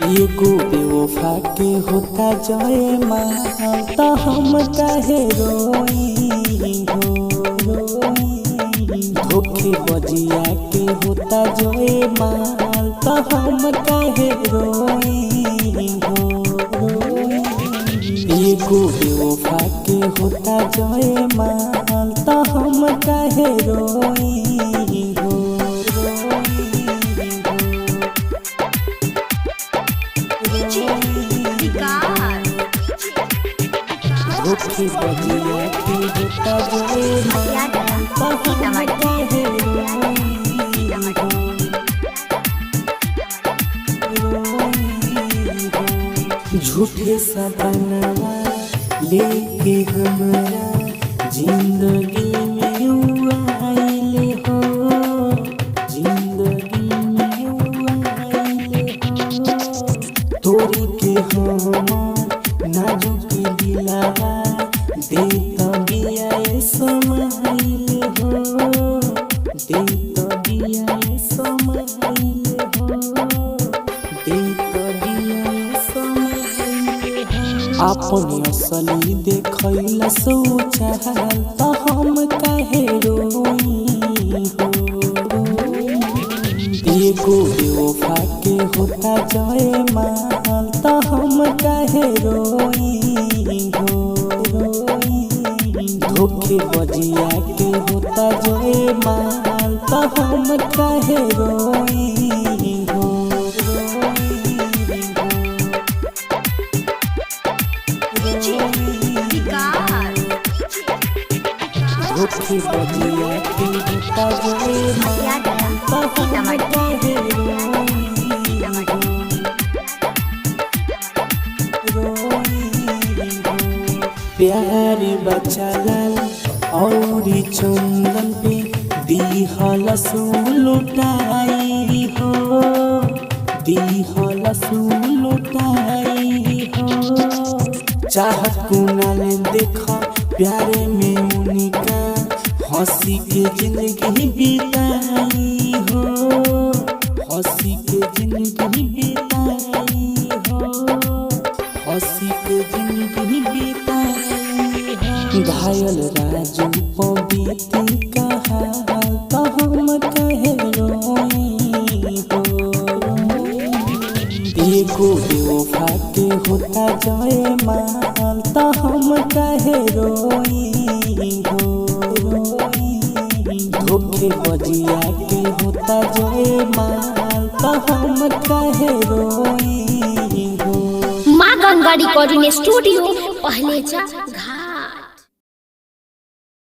एगो बेवफा के होता जय माँ, त हम काहे रोई हो। धोखे बजिया के होता जय माँ, त हम काहे रोई हो। एगो बेवफा के होता जय माँ, त हम काहे रोई हो। विकास। धोखे बजिया के होता जय माँ, त हम काहे रोई हो। झूठे सपनवा लेके हमरा जिंदगी में उ आइल हो, जिंदगी में उ आइल हो। तोरी के हमार नाजुक दिलावा दे तो बिया समाइल हो, दे तो बिया समाइल हो, दे तो बिया समाइल हो। आपन असली देखैला सोचाल, त हम काहे रोई हो। एगो बेवफा के होता जय माल, त हम काहे रोई हो। धोखे बजिया के होता जय माल, त हम काहे रोई हो। विकास। धोखे बजिया के होता जय माल, त हम काहे रोई हो। प्यार बचलल और चंदन पे दिहल लुटाई हो, दिहल लुटाई हो। चाहत कुनाल देख प्यारे में उनका हंसी के जिंदगी बिताई हो, हंसी के जिंदगी बिताई हो, हंसी के जिंदगी बिताई हो। घायल राजू पबीती कहाल, त हम कहे रोई हो। एगो बेवफा के होता जय माल, त हम काहे रोई हो। धोखे बजिया के होता जय माल, त हम काहे रोई हो। माँ गंगा रिकॉर्डिंग स्टूडियो पहले जा घाट।